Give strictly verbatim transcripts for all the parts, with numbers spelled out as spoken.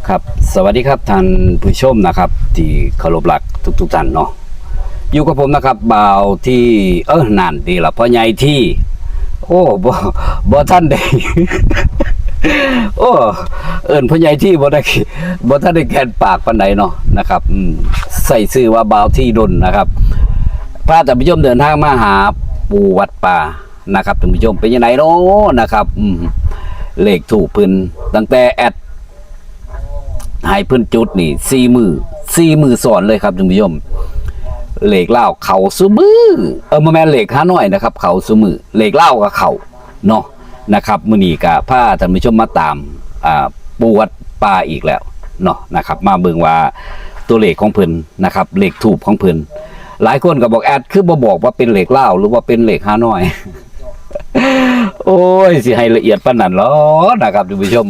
ครับ สวัสดีครับท่านผู้ชมนะครับ ที่เคารพรักทุกๆท่านเนาะ อยู่กับผมนะครับ บ่าวที่ เออ นั่นดีละ พ่อใหญ่ที่ โอ้ บ่ บ่ทันได้ โอ้ เอิ้นพ่อใหญ่ที่บ่ได้ บ่ทันได้แก่นปากปานใดเนาะนะครับ อืม ใส่ชื่อว่าบ่าวที่ดนนะครับ พาท่านผู้ชมเดินทางมาหาปู่วัดป่านะครับ ท่านผู้ชม เป็นยังไงเนาะนะครับ อืม เลขธูปเพิ่น ตั้งแต่แอด ให้เพิ่นจุดนี่ สี่มื้อ สี่มื้อซ้อนเลยครับท่านผู้ชม เลขลาวเข้าซุมื้อ เออ บ่แม่นเลขฮานอยนะครับ เข้าซุมื้อ เลขลาวก็เข้าเนาะนะครับ มื้อนี้ก็พาท่านผู้ชมมาตาม อ่า ปู่วัดป่าอีกแล้วเนาะนะครับ มาเบิ่งว่าตัวเลขของเพิ่นนะครับ เลขธูปของเพิ่น หลายคนก็บอก แอดคือบ่บอกว่าเป็นเลขลาวหรือว่าเป็นเลขฮานอย โอ้ย สิให้ละเอียดปานนั้นเหรอนะครับท่านผู้ชม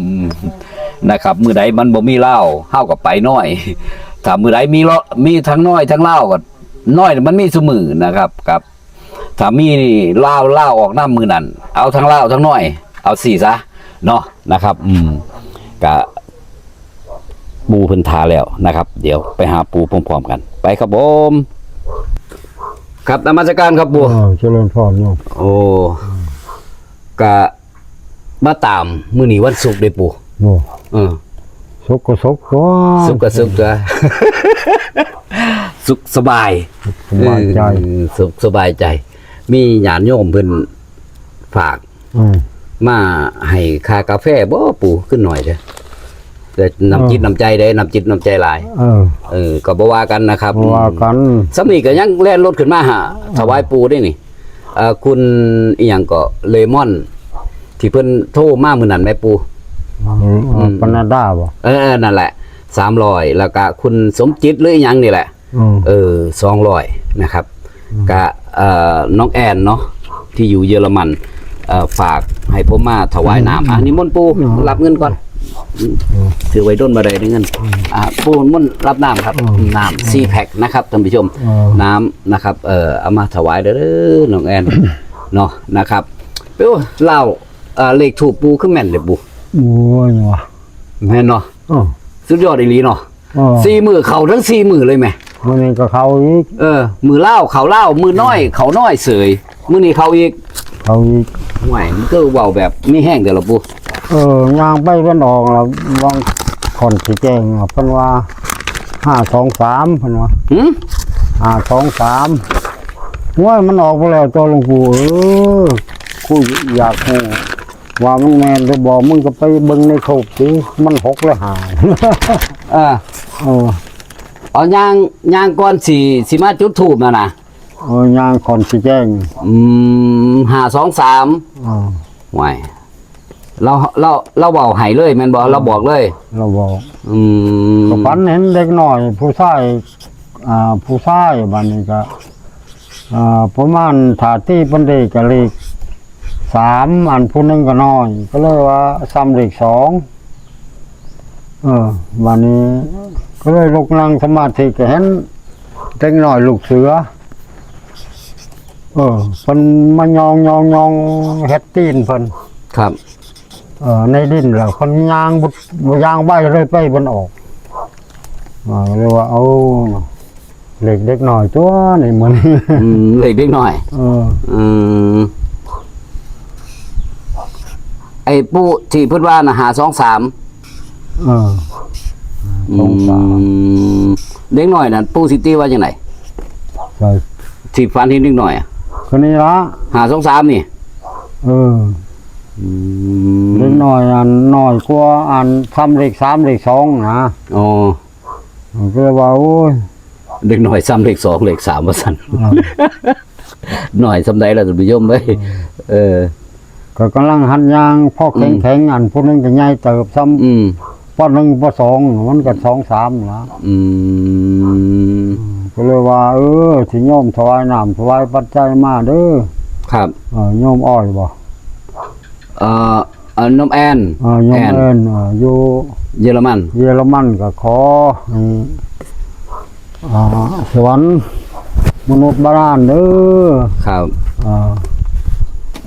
นะครับ มื้อใดมันบ่มีลาว เฮาก็ไปน้อย ถ้ามื้อใดมีเลาะ มีทั้งน้อยทั้งลาวก็ น้อยมันมีซุมื้อนะครับ ครับ ถ้ามีลาว ลาวออกนำมื้อนั้น เอาทั้งลาวทั้งน้อย เอาสี่ซะเนาะนะครับ อืม กะ ปู่เพิ่นท่าแล้วนะครับ เดี๋ยวไปหาปู่พร้อมๆกัน ไปครับผม ครับ นมัสการครับปู่ อ้าว เจริญพรโยม โอ้ กะมาตาม มื้อนี้วันศุกร์เด้ปู่ โอ้ เออ ศุกร์ก็ศุกร์ตัว ศุกร์ก็ศุกร์ตัว สุขสบาย สบายใจ เออ สุขสบายใจ มีญาติโยมเพิ่นฝาก อืม มาให้ค่ากาแฟบ่ปู่ คือน้อยเด้อ แต่น้ำจิต เออ น้ำใจเด้ น้ำจิตน้ำใจหลาย เออ เออ ก็บ่ว่ากันนะครับ บ่ว่ากัน ส่ำนี้ก็ยังแล่นรถขึ้นมาหา ถวายปู่เด้นี่ เอ่อ คุณอิหยังก็ เลมอน ที่เพิ่นโทรมามื้อนั้นแหมปู่ อืม อืม ปานาดาบ่ เออ นั่นแหละ สามร้อย แล้วก็คุณสมจิตหรืออิหยังนี่แหละ อืม เออ สองร้อย นะครับ อืม กะ เอ่อ น้องแอนเนาะ ที่อยู่เยอรมัน เอ่อ ฝากให้ผมมาถวายน้ำ อืม อ่ะ นิมนต์ปู่ อืม รับเงินก่อน อืม ถือไว้ด้นบ่ได้เด้อเงิน อืม อ่ะ ปู่นิมนต์รับน้ำครับ อืม น้ำ สี่แพ็คนะครับท่านผู้ชม อืม น้ำนะครับ เอ่อ เอามาถวายเด้อน้องแอน เนาะนะครับ โอ้ ลาว เอ่อ เลขธูปปู่คือแม่นเด้ปู่ โอ้ยว่ะ แม่นเนาะ เออ สุดยอดอีหลีเนาะ เออ สี่มื้อเข้าทั้งสี่มื้อเลยแหม มื้อนี้ก็เข้าอีก เออ มื้อลาวเข้าลาว มื้อน้อยเข้าน้อยเสย มื้อนี้เข้าอีก เข้าอีก ห่วย มันคือเว้าแบบมีแฮงเด้อล่ะปู่ เออ ย่างไปเพิ่นออกแล้ว บางคนสิแจ้งว่าเพิ่นว่า ห้าสองสาม เพิ่นว่า หึ ห้าสองสาม โอ้ย มันออกไปแล้วตัวหลวงปู่ เออ กูอยากรู้ ว่ามันแม่นหรือบ่ มึงก็ไปเบิ่งในทูปสิ มันหกหรือห้า อ่า เออ เอาย่าง ย่างก่อนสิ สิมาจุดธูปน่ะนะ เออ ย่างก่อนสิแจ้ง อืม ห้าสองสาม อ่า ห่วย เรา เรา เราเว้าให้เลยแม่นบ่ เออ เราบอกเลย เราบอก อืม ก็ฝันเห็นเด็กน้อย ผู้ชาย อ่า ผู้ชาย บัดนี้ก็ อ่า ประมาณ ถ้าตีเป็นเลขก็เลขสาม อันผู้หนึ่งก็น้อย ก็เลยว่าซ้ำเลขสอง เออ บัดนี้ก็เลยลุกนั่งสมาธิ ก็เห็นเด็กน้อยลูกเสือ เออ เพิ่นมายองยองยองเฮ็ดตีนเพิ่น ครับ เออ ในดินแล้วเพิ่นย่างบุด ย่างไวเลยไปเพิ่นออก อ่า เรียกว่า เอา เลขเด็กน้อยตัวนี่มื้อนี้ อืม เลขเด็กน้อย เออ อืม ไอ้ปู่ที่เพิ่นว่าน่ะ ห้าสองสาม เออ อืม สองสาม เด็กน้อยนั่น ปู่สิตีว่าจังได๋ ใช่ ที่ฝันเห็นเด็กน้อยอะ ก็นี่ละ ห้าสองสาม นี่ เออ อืม เด็กน้อยอันน้อยกว่าอันซ้ำเลขสามเลขสองนะ อ๋อ มันก็เลยว่า โอ้ย เด็กน้อยซ้ำเลขสองเลขสามว่าซั่น อ่า น้อยส่ำใดล่ะท่านผู้ชมเอ้ย อืม เออ ก็กำลังหัดย่าง พอ อืม แข็งๆ อันผู้หนึ่งก็ใหญ่เติบซ้ำ อืม ป.หนึ่ง ป.สอง มันก็สองสามละ อืม อืม ก็เลยว่า เออ สิโยมถวายน้ำถวายปัจจัยมาเด้อ ครับ เออ โยมอ้อยบ่ เอ่อ เอ่อ น้องแอน เอ่อ โยม แอน แอน เอ่อ อยู่ เยอรมัน เยอรมันก็ขอให้ อ่า สวรรค์มนุษย์บาดาลเด้อ ครับ อ่า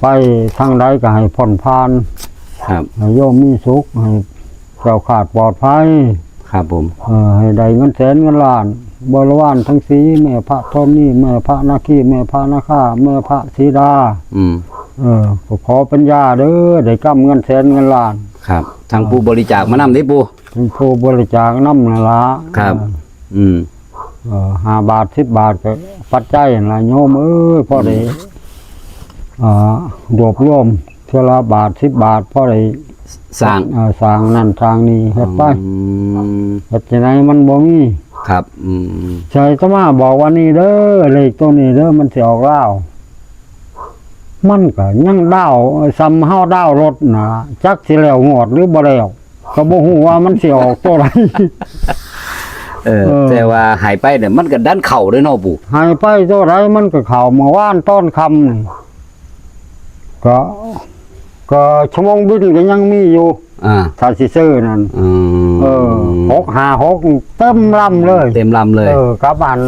ไปทางใดก็ให้พ้นผ่าน ครับ ให้โยมมีสุข ให้ คล้วคลาดปลอดภัย ครับผม เออ ให้ได้เงินแสนเงินล้าน บริวารทั้งสี่ แม่พระธรณี แม่พระนาคี แม่พระนาคา แม่พระสีดา อืม เออ ก็ขอเป็นยาเด้อ ได้กำเงินแสนเงินล้าน ครับ ทั้งผู้บริจาคมานำเด้ปู่ ทั้งผู้บริจาคนำนั่นล่ะ ครับ อืม เออ ห้าบาท สิบบาท ก็ปัจจัยนั่นล่ะโยมเอ้ย พอได้ อืม อ่า รวบรวมเทื่อละบาท สิบบาท พอได้ สร้าง เอ่อ สร้างนั่นสร้างนี่เฮ็ดไป อืม เฮ็ดจั่งใดมันบ่มี ครับ อืม ใช่ อาตมาบอกว่านี่เด้อ เลขตัวนี้เด้อ มันสิออกลาว มันก็ยังดาว ส่ำเฮาดาวรถน่ะ จักสิแล้วงวดหรือบ่แล้ว ก็บ่ฮู้ว่ามันสิออกตัวใด เออ เออ แต่ว่าให้ไปเนี่ย มันก็ดันเข้าเด้อเนาะปู่ ให้ไปตัวใดมันก็เข้า เมื่อวานตอนค่ำนี่ ก็ ก็ชั่วโมงบินก็ยังมีอยู่ อ่า ถ้าสิซื้อนั่น อืม เออ หกห้าหก เต็มลำเลย เต็มลำเลย เออ กับอัน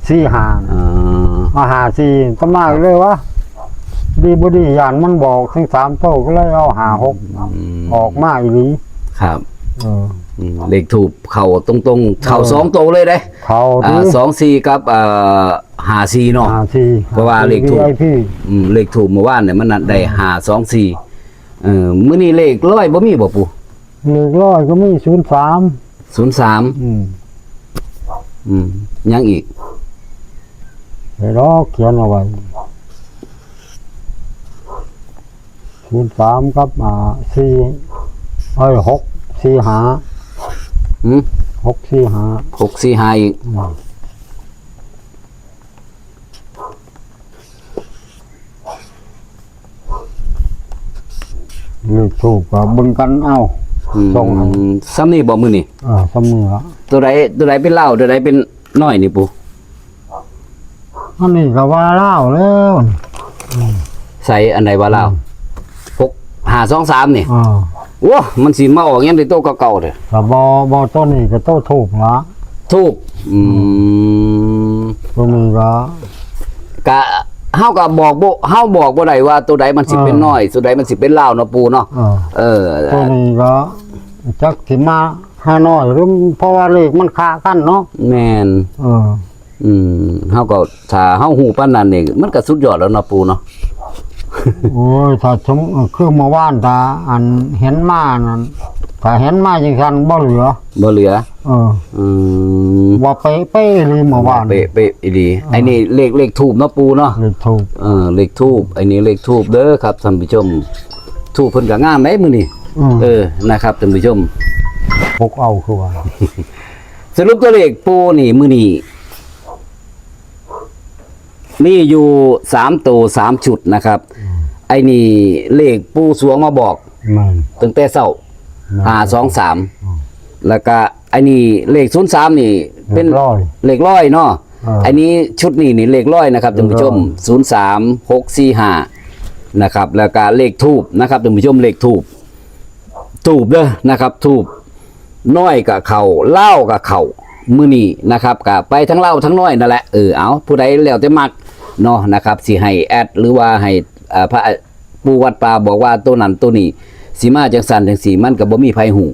สี่ห้า อ่า มา ห้าสี่ อาตมาเลยว่า ดีบ่ดีย่านมันบอกทั้งสามโตก็เลยเอา ห้าหก อืม ออกมาอีหลี ครับ เออ อืม เลขธูปเข้าตรงๆ เข้า เออ สองโตเลยเด้ เข้า อ่า ดี สองสี่ กับ เอ่อ ห้าสี่ เนาะ ห้าสี่ เพราะว่าเลขธูป วีไอพี อืม เลขธูปเมื่อวานเนี่ยมันนั่นได้ อืม ห้าสองสี่ เออ มื้อนี้เลขร้อยบ่มีบ่ปู่ เลขร้อยก็มี ศูนย์สาม ศูนย์สาม อืม อืม ยังอีก เดี๋ยวเขียนเอาไว้ ศูนย์สาม กับ อ่า สี่ เอ้ย หกสี่ห้า หืม หกสี่ห้า หกสี่ห้า อีก อืม เลขธูปก็เบิ่งกันเอา อืม ส่งให้ ส่ำนี้บ่มื้อนี้ อ่า ส่ำนี้ละ ตัวใด ตัวใดเป็นลาว ตัวใดเป็นน้อยนี่ปู่ อันนี้ก็ว่าลาวแล้ว ใส่อันใดว่าลาว อืม หกห้าสองสาม นี่ อ่า โอ้ มันสิมาออกยังได้โตเก่าๆเด้อ ก็บ่ บ่ ตัวนี้ก็โตธูปละ ธูป อืม ตัวนี้ก็ กะ เฮาก็บอกบ่ เฮาบอกบ่ได้ว่าตัวใดมันสิเป็น อ่า น้อย ตัวใดมันสิเป็นลาวเนาะปู่เนาะ อ่า เออ ตัวนี้ก็จักสิมาหาน้อยหรือ เพราะว่าเลขมันคากันเนาะ แม่น เออ อืม เฮาก็ ถ้าเฮาฮู้ปานนั้นนี่ มันก็สุดยอดแล้วเนาะปู่เนาะ โอ้ย ถ้าสม คือเมื่อวานถ้าอันเห็นมานั่น ถ้าเห็นมาจังซั่นบ่เหลือ บ่เหลือ เออ อืม ว่าเป๊ะๆเลยเมื่อวาน เป๊ะๆอีหลี อ่า ไอ้นี่เลข เลขธูปเนาะปู่เนาะ เลขธูป เออ เลขธูป ไอ้นี่เลขธูปเด้อครับท่านผู้ชม ธูปเพิ่นก็งามเด้มื้อนี้ อืม เออ นะครับท่านผู้ชม พกเอาคือว่า สรุปตัวเลขปู่นี่มื้อนี้ มีอยู่สามตัวสามชุดนะครับ อืม ไอ้นี่เลขปู่สรวงมาบอก แม่น ตั้งแต่เช้า แม่น ห้าสองสาม อืม แล้วก็ไอ้นี่เลขศูนย์สามนี่เป็น เลขร้อย เลขร้อยเนาะ อ่า อันนี้ชุดนี้นี่เลขร้อยนะครับท่านผู้ชม เลขร้อย ศูนย์สาม หกสี่ห้า นะครับ แล้วก็เลขธูปนะครับท่านผู้ชม เลขธูป ธูปเด้อนะครับ ธูป น้อยก็เข้า ลาวก็เข้า มื้อนี้นะครับ ก็ไปทั้งลาวทั้งน้อยนั่นแหละ เออ เอา ผู้ใดแล้วแต่มักเนาะนะครับ สิให้แอดหรือว่าให้ เอ่อ พระปู่วัดป่าบอกว่าตัวนั้นตัวนี้ สิมาจังซั่นจังซี่ มันก็บ่มีไผฮู้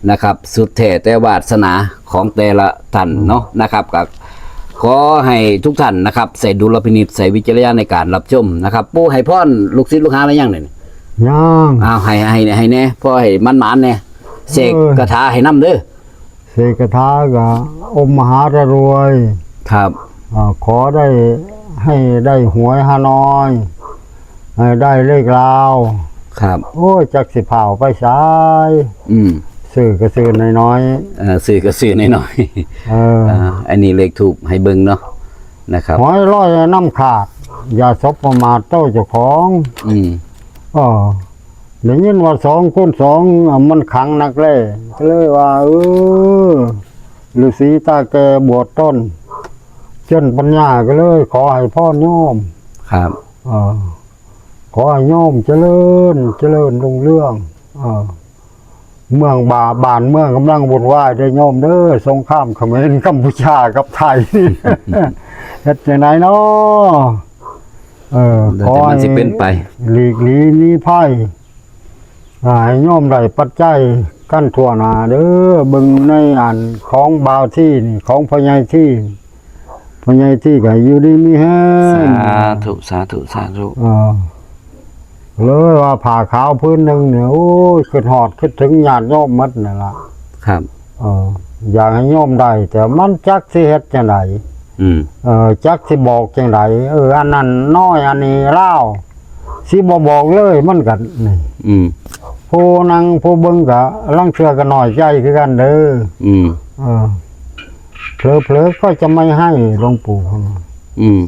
นะครับ สุดแท้แต่วาสนาของแต่ละท่านเนาะนะครับ ก็ขอให้ทุกท่านนะครับ ใส่ดุลพินิจ ใส่วิจารณญาณในการรับชมนะครับ ปู่ให้พรลูกศิษย์ลูกหาแล้วยังเนี่ย ยัง อ้าว ให้ ให้ ให้แน่ พอให้มันหมานแน่ เสก เออ คาถาให้นำเด้อ เสกคาถาก็ อมมหาระรวย ครับ อ่า ขอได้ ให้ได้หวยฮานอย ให้ได้เลขลาว ครับ โอ้ย จักสิพาไปไส อืม ซื้อก็ซื้อน้อยๆ เออ ซื้อก็ซื้อน้อยๆ เออ อ่า อันนี้เลขธูปให้เบิ่งเนาะ นะครับ หวยร้อยนำขาด อย่าสบประมาทโตเจ้าของ อืม เออ ได้ยินว่าสองคูณสอง อ่ะ มันขังนักแล ก็เลยว่า เออ ฤๅษีตาแก่บวชตน จนปัญญาก็เลยขอให้พรโยม ครับ เออ ขอให้โยมเจริญ เจริญรุ่งเรือง เออ เมืองบา บ้านเมืองกำลังวุ่นวายเด้อโยมเด้อ สงครามเขมรกัมพูชากับไทย เฮ็ดจั่งใดเนาะ เออ เดี๋ยว ขอให้ แต่มันสิเป็นไป หลีกหนีหนีภัย อ่า ให้โยมได้ปัจจัย กันทั่วหน้าเด้อ เบิ่งในอันของบ่าวที่นี่ ของพ่อใหญ่ที่ พ่อใหญ่ที่ก็อยู่ดีมีแฮง สาธุ สาธุ สาธุ เออ เลยว่าผ้าขาวผืนหนึ่งเนี่ย โอ้ย คิดฮอดคิดถึงญาติโยมหมดนั่นล่ะ ครับ เออ อยากให้โยมได้ แต่มันจักสิเฮ็ดจังได อืม เออ จักสิบอกจังได เออ อันนั้นน้อย อันนี้ลาว สิบ่บอกเลย มันก็นี่ อืม ผู้นั่งผู้เบิ่งก็ลางเทื่อก็น้อยใจคือกันเด้อ อืม เออ เผลอๆก็จะไม่ให้หลวงปู่ อืม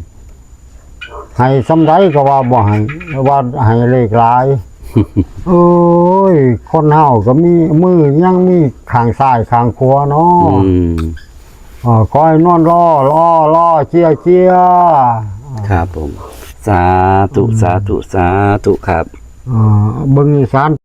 ให้ส่ำใดก็ว่าบ่ให้ ว่าให้เลขหลาย โอ้ย คนเฮาก็มีมือยังมีข้างซ้ายข้างขวาเนาะ อืม เออ ขอให้นอนรอ รอ รอ เจีย เจีย ครับผม สาธุ สาธุ สาธุครับ เออ เบิ่งอีสาน